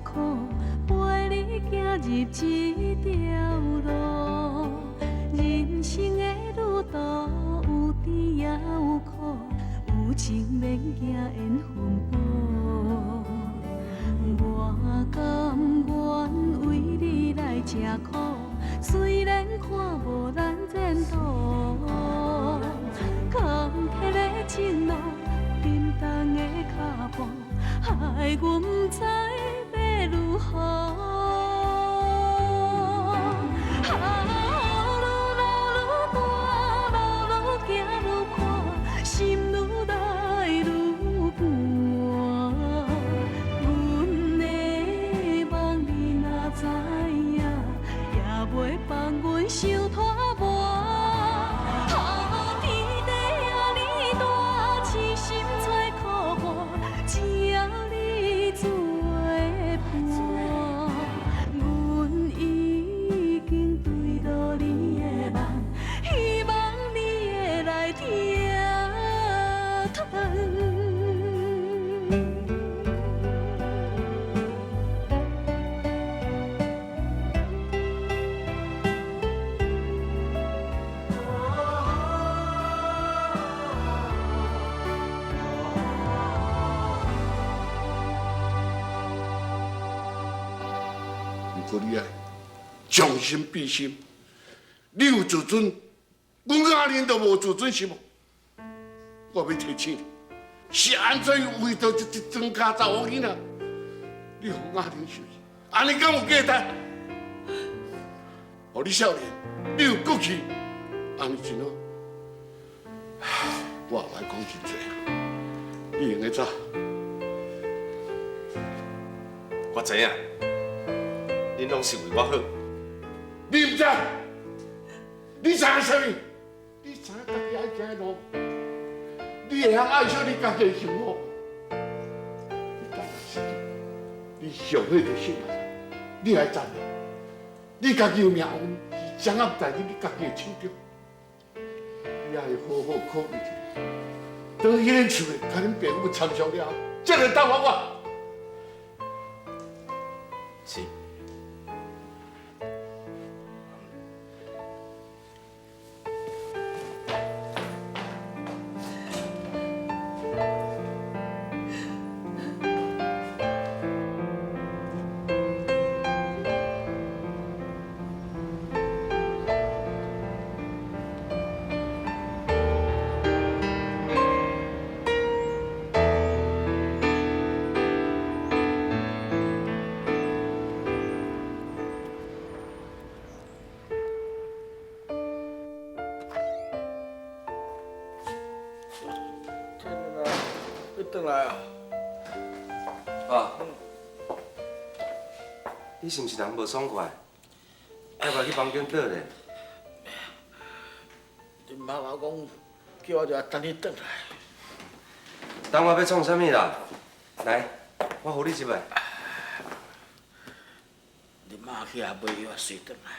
苦，陪你行入這條路。人生的旅途有甜也有苦，有情免驚緣分薄。我甘願為你來吃苦，雖然看無咱前途。坎坷的情路，沉重的腳步，害阮不知欲如何。啊，愈老愈大，路愈行愈宽，心愈来愈寒。阮的梦你若知影，也袂放阮伤拖磨。啊，天地遐呢大，痴心找苦伴，只要你做伴，阮已經坠落你的網，希望你會來疼疼。毋過你愛將心比心，你有自尊，阮阿玲就無自尊是無？我欲提醒你，是按怎為著這一莊跤查某囡仔，你予阿玲受氣，按呢敢有價值？予你少年，你有骨氣，按呢真好。我也無愛講真濟，你用得走。我知影，恁攏是為我好。你毋知？你知影啥物？你知影家己愛行的路？你會曉愛惜你家己的幸福？你等下死，你上歲就死啊！你來知？你家己的命運是掌握在你家己的手中。你愛好好考慮一下，當彼個樹共恁爸母參詳了後，才來答覆我。是。天啊，你轉來啊？爸，你是毋是人無爽快？要不要去房間倒咧？恁媽媽講叫我就等你轉來。等我欲創啥物啦？來，我扶你入來。恁媽去遐買藥隨轉來。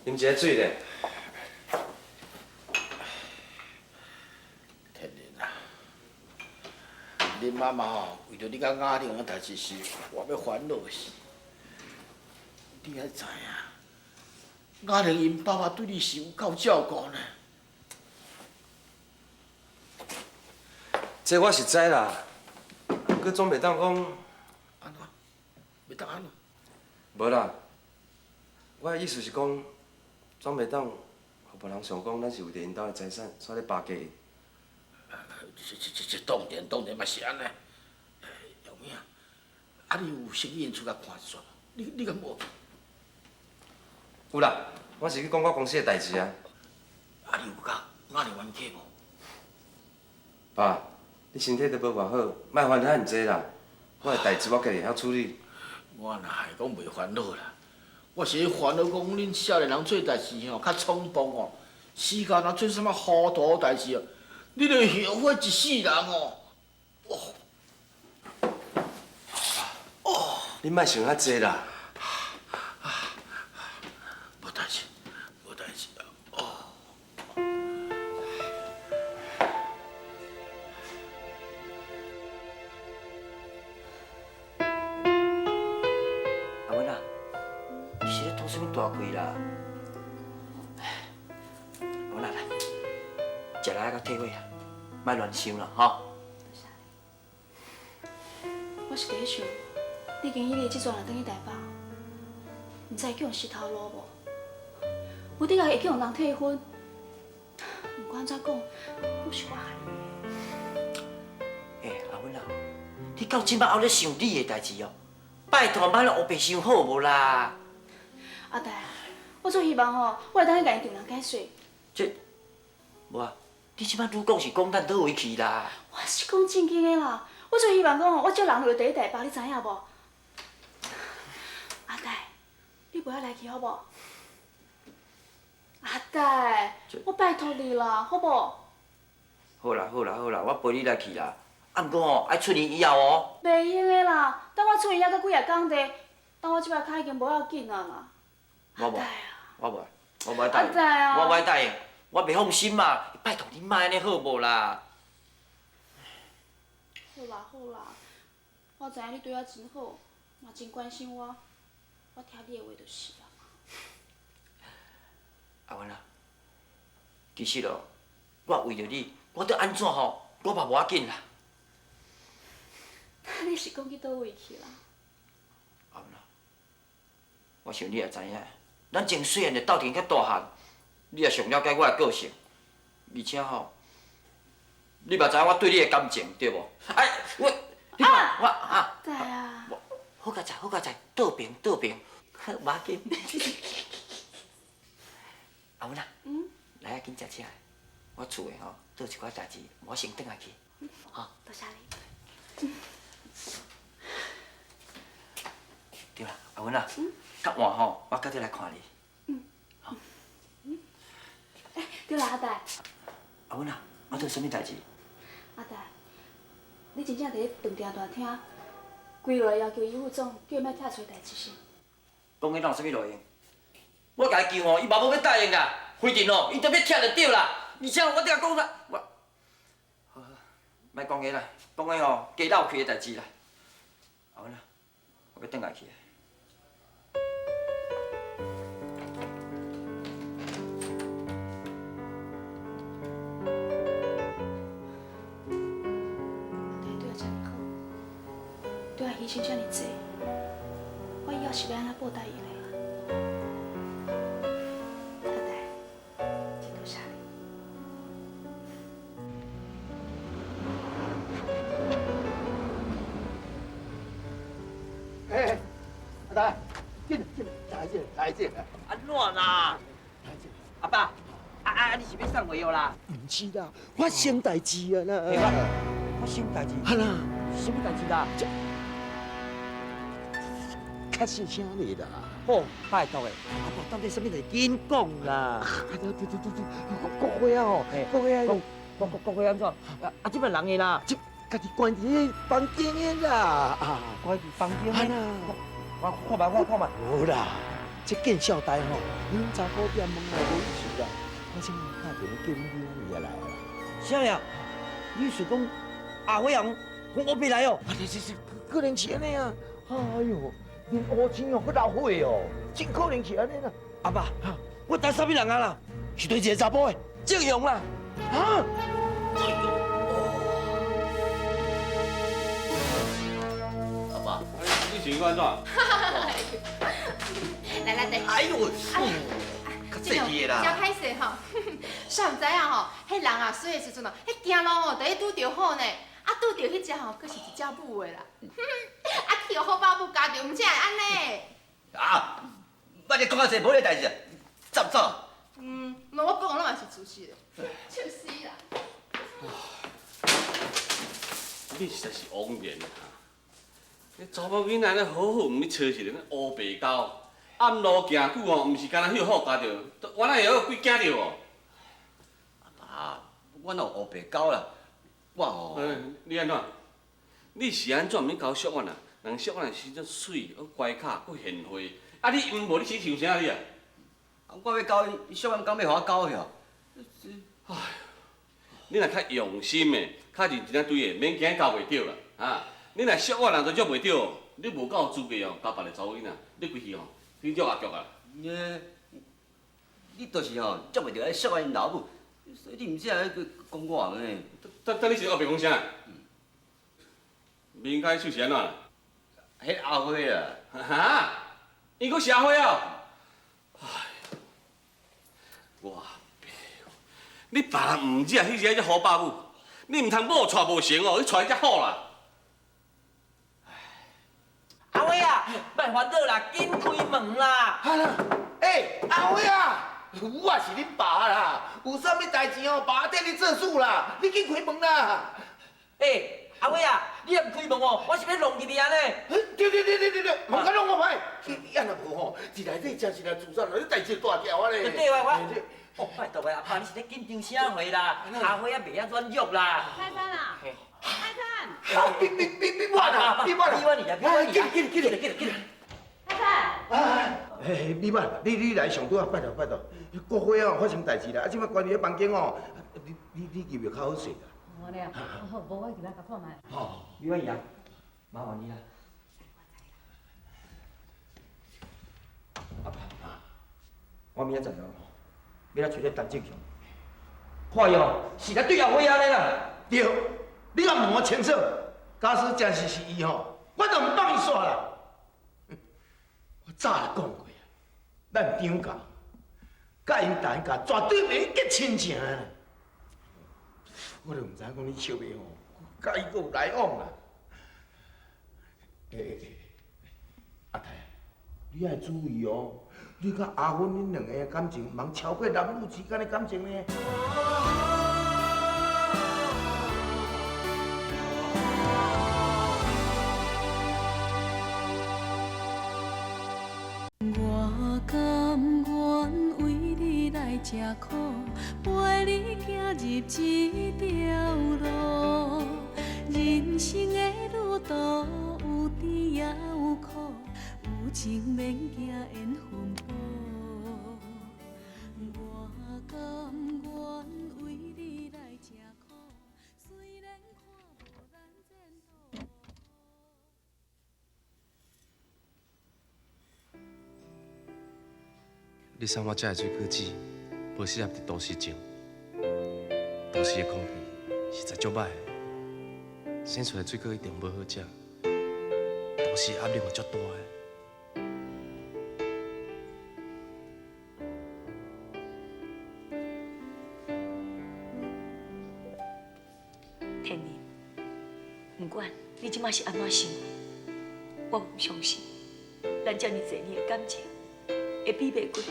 啉一下水咧。天仁啊，恁媽媽吼，為著你佮雅玲的代誌是我欲煩惱死。你愛知影，雅玲𪜶爸爸對你是有夠照顧呢。這我是知啦，不過總袂當講。按怎？袂當按怎？無啦，我的意思是講，總袂當予別人想講咱是為著𪜶兜的財產，煞咧巴結𪜶。這這這當然當然嘛是按呢。有影，啊你有先去𪜶厝佮看一煞無？你敢無？有啦，我是去講我公司的代誌啊。啊你有佮雅玲冤家無？爸，你身體都無偌好，莫煩遐爾濟啦。我的代誌我家己會曉處理。我哪會講袂煩惱啦？我是咧煩惱講，恁少年人做代誌吼較衝動哦，時間若做啥物糊塗代誌哦，你著會後悔一世人哦。哦，哦，你莫想遐濟啦。無代誌，無代誌哦。大气啦。好啦，来，食来较退火啊，莫乱想啦，吼。我是伫咧想，你跟伊个这阵若转去台北，毋知会叫人死头路无？无的确会叫人退婚。毋管按怎讲，拢是我害你。欸，阿芬啊，你到这摆还咧想你的代志哦？拜托，莫咧乌白想好无啦？阿大，我做希望吼，我会当去共伊丈人解释。这，无啊，你这摆愈讲是讲咱佗位去啦？我是讲正经的啦，我做希望讲吼，我借人落伫咧台北，你知影无？阿大，你袂爱来去好无？阿大，我拜托你啦，好无？好啦好啦好啦，我陪你来去啦。啊，毋过吼，爱出院以后哦。袂用的啦，等我出院犹阁几仔工地，等我这摆脚已经无要紧啊啦。我无，我无，我无爱答应，我无爱答应，我袂放心嘛。拜托你莫按呢好无啦？好啦好啦，我知影你对我真好，嘛真关心我，我听你的话就是啊。阿文啊，其实哦，我为著你，我著按怎吼，我嘛无要紧啦。那你是讲去佗位去啦？阿文啊，我想你也知影，咱从细汉就斗阵到大汉，你也上了解我的个性，而且吼，你嘛知影我对你的感情，对无？哎，我，你看我啊，对啊，好佳哉，好佳哉，倒平倒平，无要紧。阿文啊，来啊，紧食这个，我厝的吼，做一寡代志，我先转来去，好。多谢你。对啦，阿文啊，较晚吼，我到这来看你。嗯。嗯。欸，对啦，阿大。阿文啊，我做啥物代志？阿大，你真正伫咧饭店大厅，跪落来要求余副总，叫伊莫拆揣代志是？讲彼哪有啥物路用？我共伊求吼，伊嘛无欲答应啦。非定哦，伊都欲拆就对啦。而且我伫讲啦，我，好好，莫讲彼啦，讲彼吼加闹气的代志啦。阿文啊，我欲转来去。阿大对我遮尔好，对我牺牲遮尔济，我以后是欲按怎报答伊咧？阿大，真多谢你。欸，阿大，进进来这来这。按怎啦？阿爸，你是欲送话药啦？毋是啦，发生代志啊啦！发生代志？哈啦，什么代志啦？较细声咧啦。好，拜托的，阿爸到底啥物代志？紧讲啦！啊，对对对对，国辉啊吼，国辉啊，国辉按怎？啊，这摆人的啦，这家己关伫房间的啦，啊，关伫房间的。我看觅，我看觅。无啦，这见笑代吼，恁查某店门内无意思啦。我先打电话叫恁囡仔来啦。啥呀？你是讲阿辉红讲乌白来哦？啊，是是，可能是按呢啊。哎哟，面乌青哦，阁流血哦，真可能是按呢啦。阿爸，我等啥物人啊啦？是对一个查某的，郑雄啦。啊！哎呦！阿爸，你情况按怎？来来来，哎呦！较细腻的啦。真歹势吼，煞毋知影吼，彼人啊衰的时阵哦，彼行路吼，第一拄著虎呢，啊拄著彼只吼，阁是一只母的啦。啊去予虎爸母咬著，毋才会按呢。啊，莫你讲较济无咧代志，走走。嗯，无我讲的拢嘛是事实的，笑死啦。你实在是枉然啊！你查某囡仔按呢好好毋去揣一个乌白狗，暗路行久吼，毋是干焦予虎咬著，我哪会予鬼惊著哦？阿爸，我哪有乌白狗啦？我吼……你按怎？你是按怎毋免交俗阮啊？人俗阮是足媠，阁乖巧，阁贤惠。啊，你毋无你是想啥你啊？啊，我欲交伊，俗阮敢欲予我交去哦？哎，你若较用心的，较认真仔对的，免惊交袂著啦。啊，你若俗我人都约袂著，你无够资格哦，交别个查某囡仔，你规气吼，去约阿菊啊。欸，你就是吼，接袂著彼小因老母，所以你毋才会讲我呢。等等，你是乌白讲啥？明开手是按怎啦？彼阿花啦。哈？伊阁是阿花哦？哎，我白，你别人毋惹去惹这虎爸母，你毋通某娶无成哦，你娶这好啦。阿辉啊，莫烦恼啦，紧开门啦！好啦，欸，阿辉啊，我是恁爸啦，有啥物代志哦，爸替你做主啦，你紧开门啦！欸，阿辉啊，你若毋开门哦，我是欲弄入去按呢。对对对对对对，门较弄我歹，你按若无吼，一内底真是来自杀，你代志大条啊咧。对啊，我，哦，拜托的阿爸，你是咧紧张啥货啦？阿辉啊，袂晓软弱啦。开山啊！开山！美美美美婉啊，美婉啊，美婉你啊，美婉你啊，紧紧紧紧紧。开山！哎，嘿，美婉，你来上拄啊，拜托拜托。国辉哦发生代志啦，啊，这摆关伫咧房间哦，你入去较好势啦。无咧，好，无我入来共看觅。好，美婉姨啊，麻烦你啦。阿爸，我明仔载哦，欲来揣这陈正雄，看伊哦是来对阿辉按呢啦。对，你共问我清楚，假使真是是伊吼，我就毋放伊煞啦。我早就讲过啊，咱张家佮𪜶陈家绝对袂结亲情的啦。我都毋知影讲你笑袂吼，佮伊阁有来往啦。欸欸欸，阿泰，你爱注意哦，你佮阿芬恁两个的感情，毋通超过男女之间的感情呢。我甘愿为你来吃苦，陪你行入这条路。人生的旅途有甜也有苦，有情免惊缘分薄。我甘愿为你来吃苦，虽然看无咱前途。你送我这的水果子，无适合伫都市种。都市的空气实在足歹的，生出来水果一定无好食。都市压力嘛足大的。天林，不管你这马是按怎想，我毋相信，咱这尔济年的感情，会比袂过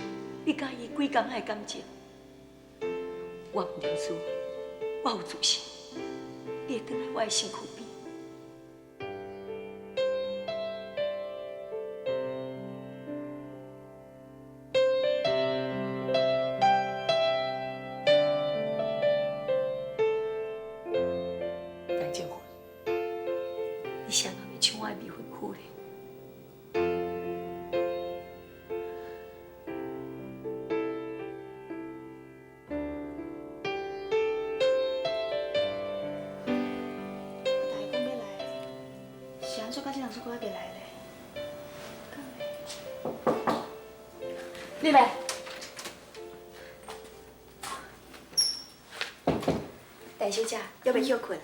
你佮伊几工仔的感情。我毋认输，我有自信，你会转来我的身躯边。杨静芬，你是按怎欲抢我的未婚夫呢？阿大讲欲来，是按怎到这阵阁犹未来咧？你来。陈小姐，犹未歇睏啊？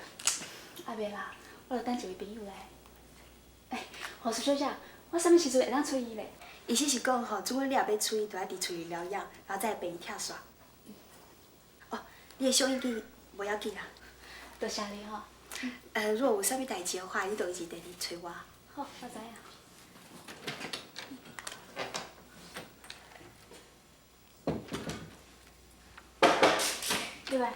啊袂啦，我著等一位朋友来。欸，护士小姐，我啥物时阵会当出院咧？医生是讲吼，主任你若欲出院，就爱伫厝里疗养，然后再病院拆线。哦，你的收音机无要紧啦。多谢你吼。如果有啥物代志的话，你就一直电话揣我。好，我知影。对吧？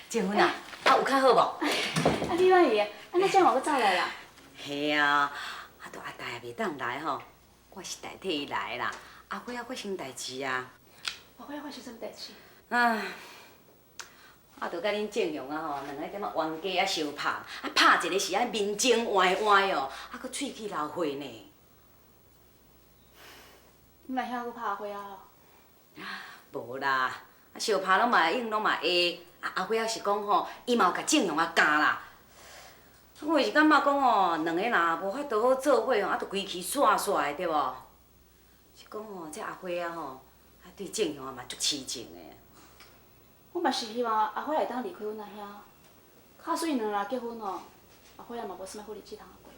静芬啊，啊有较好无？啊，李婉仪，啊，那这晚阁走来啦？嘿啊，啊，都阿大也袂当来吼，我是代替伊来啦。阿辉仔发生代志啊！阿辉仔发生啥物代志？啊，啊，就佮恁正雄啊吼，两个踮仔冤家啊相拍，啊拍一个是按面前歪歪哦，啊阁喙齿流血呢。你嘛晓阁拍阿辉仔哦？无啦，啊相拍拢嘛会用，拢嘛会。啊，阿辉仔是讲吼，伊嘛有共正雄仔教啦。我是感觉讲吼，两个若无法度好做伙吼，啊，就规气煞煞的对无？是讲吼，這阿花啊吼，啊對正雄啊嘛足癡情的。我嘛是希望阿花會當離開阮阿兄。假使𪜶兩个結婚哦，阿花也嘛無啥物好日子通過。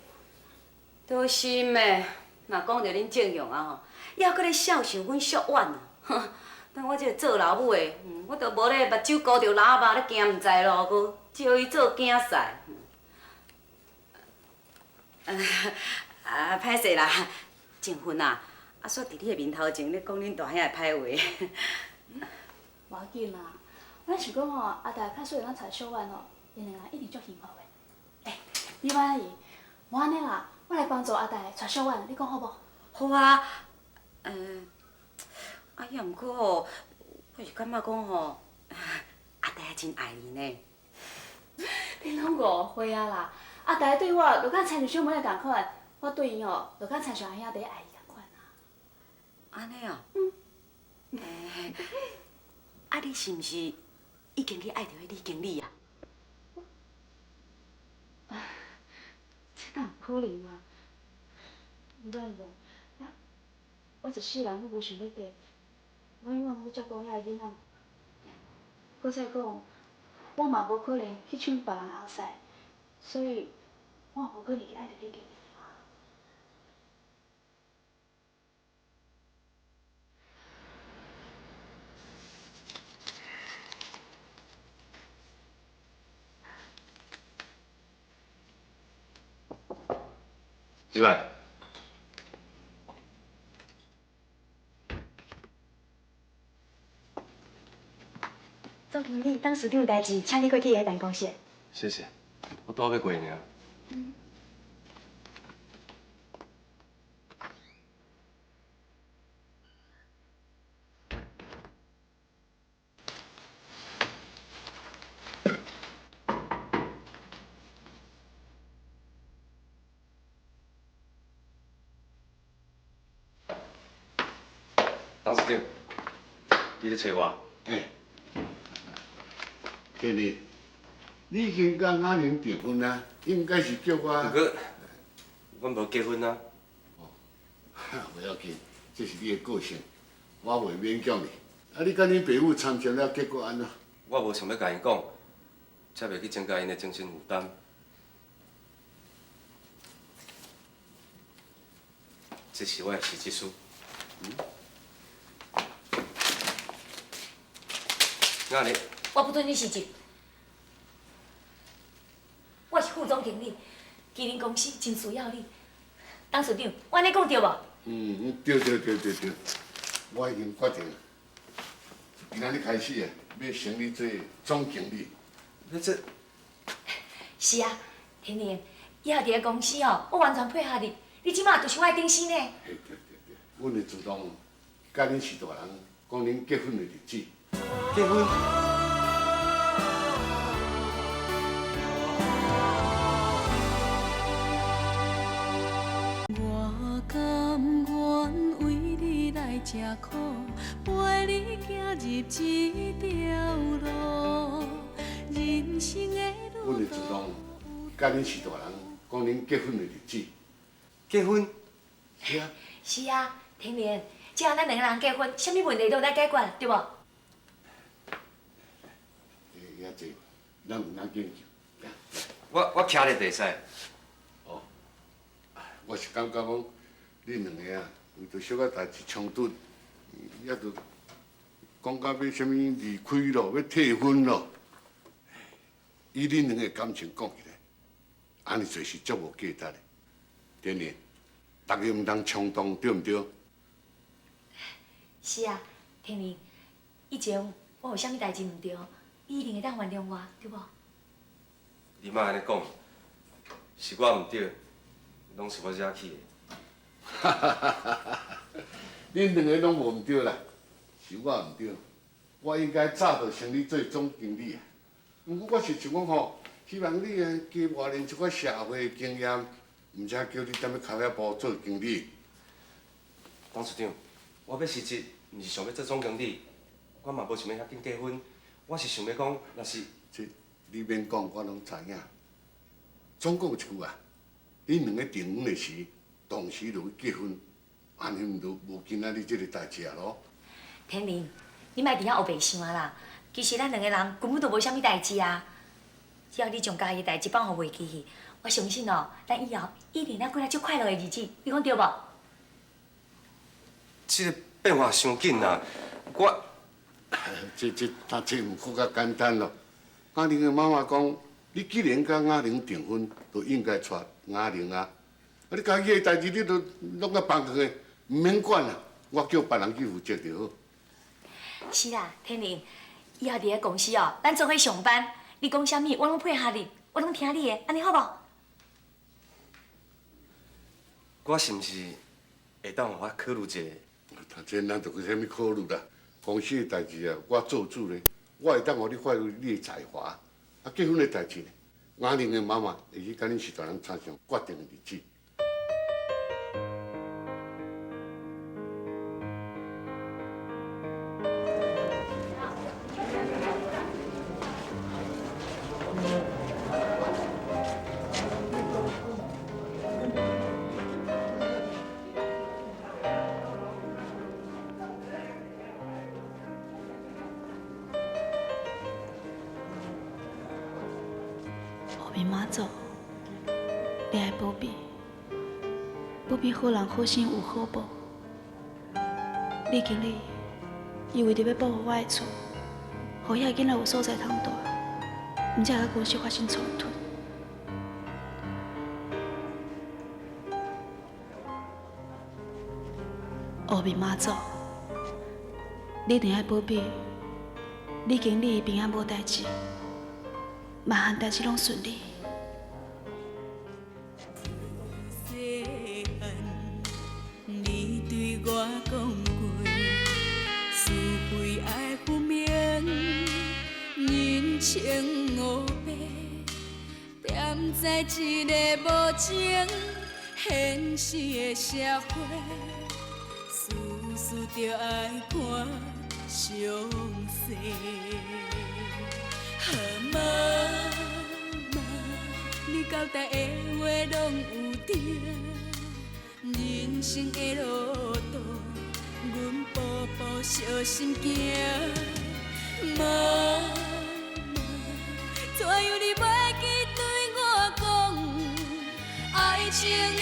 都是的，若講著恁正雄啊吼，猶閣咧孝順阮淑婉啊。等我這個做老母的，我都無咧目睭糊著喇叭咧行毋知路，閣招伊做囝婿。啊，歹勢啦，證婚啊，啊，煞佇你的面頭前咧講恁大兄的歹話。無要緊啦，我想講吼，阿大假使會當娶小婉哦，𪜶兩个人一定足幸福的。欸，李婉阿姨，無按呢啦，我來幫助阿大娶小婉，你講好無？好啊，啊，也毋過吼，我是感覺講吼，阿大也真愛你呢。你攏誤會啊啦！阿大對我，就敢親像小妹仔仝款，我對伊吼，就敢親像阿兄弟愛伊仝款啊。按呢哦。嗯。欸，啊，你是毋是已經去愛著彼李經理啊？這哪有可能啊？毋免無，我一世人攏無想欲嫁，我永遠欲照顧遐个囡仔。閣再講，我嘛無可能去搶別人的翁婿，所以我也無可能去愛著李經理。入來。總經理，董事長有代誌，請你過去伊的辦公室。謝謝，我拄仔欲過爾。嗯。董事長，你咧揣我？欸，天理，你已經佮阿玲訂婚啊，應該是叫我。毋過，阮無結婚啊。哦，無要緊，這是你的個性，我袂勉強你。啊，你佮恁爸母參詳了，結果按怎？我無想欲共𪜶講，才袂去增加𪜶的精神負擔。這是我的辭職書。嗯。雅麗，我不准你辭職。我是副總經理，麒麟公司真需要你。董事長，我按呢講對無？嗯，對對對對對，我已經決定，今仔日開始啊，欲升你做總經理。你這……是啊，天寧，以後佇个公司哦，我完全配合你。你這馬就是我的頂司呢。對對對，阮會主動佮恁許大人講恁結婚的日子。結婚？我甘願為你來吃苦，陪你行入這條路，人生的路。阮會主動佮恁許大人講恁結婚的日子。結婚？是啊。是啊，天寧，只要咱兩個人結婚，啥物問題都有得解決，對無？遐濟，咱毋通勉強。我徛咧就會使。哦，我是感覺講，恁兩个啊，為著小可代誌衝突，猶閣講到欲啥物離開咯，欲退婚咯。以恁兩个感情講起來，按呢做是足無價值的。天寧，逐个毋通衝動，對毋對？是啊，天寧，以前我有啥物代誌毋對，你一定會當原諒我，對無？你莫按呢講，是我毋對，攏是我惹起的。哈哈哈哈！恁兩个攏無毋對啦，是我毋對，我應該早就升你做總經理啊。毋過我是想講吼，希望你啊加磨練一寡社會經驗，毋才叫你踮咧跤遐部做經理。董事長，我欲辭職，毋是想欲做總經理，我嘛無想欲遐緊結婚。我是想欲講，若是這你免講，我攏知影。總共一句啊，恁兩个訂婚的時，同時就去結婚，按呢毋就無今仔日這个代誌啊囉。天林，你莫佇遐烏白想啊啦。其實咱兩個人根本就無啥物代誌啊。只要你將家己的代誌放予袂記去，我相信哦，咱以後一定會過來足快樂的日子。你講對無？這個變化傷緊啦，我這毋閣較簡單咯。雅玲的媽媽講，你既然佮雅玲訂婚，就應該娶雅玲啊。啊，你家己的代誌你都攏共放去，毋免管啦，我叫別人去負責就好。是啦，天林，以後佇个公司哦，咱做伙上班，你講啥物，我攏配合你，我攏聽你的，按呢好無？我是毋是會當予我考慮一下？頭先咱就閣啥物考慮啦？公司的代誌啊，我做主咧，我會當予你發揮你的才華。啊，結婚的代誌呢，雅玲的媽媽會去佮恁序大人參詳決定的日子。烏面媽祖，你愛保庇，保庇好人好心有好報。李經理，伊為著欲保護我的厝，予遐个囡仔有所在通蹛，毋才會佮公司發生衝突。烏面媽祖，你一定愛保庇李經理平安無代誌，萬項代誌攏順利。細漢，你對我講過，是非愛分明，人情烏白，踮在這个無情現實的社會，事事著愛看詳細。啊，媽媽，你交代的話攏有對，人生的路途，阮步步小心行。媽媽，怎樣你袂記對我講，愛情的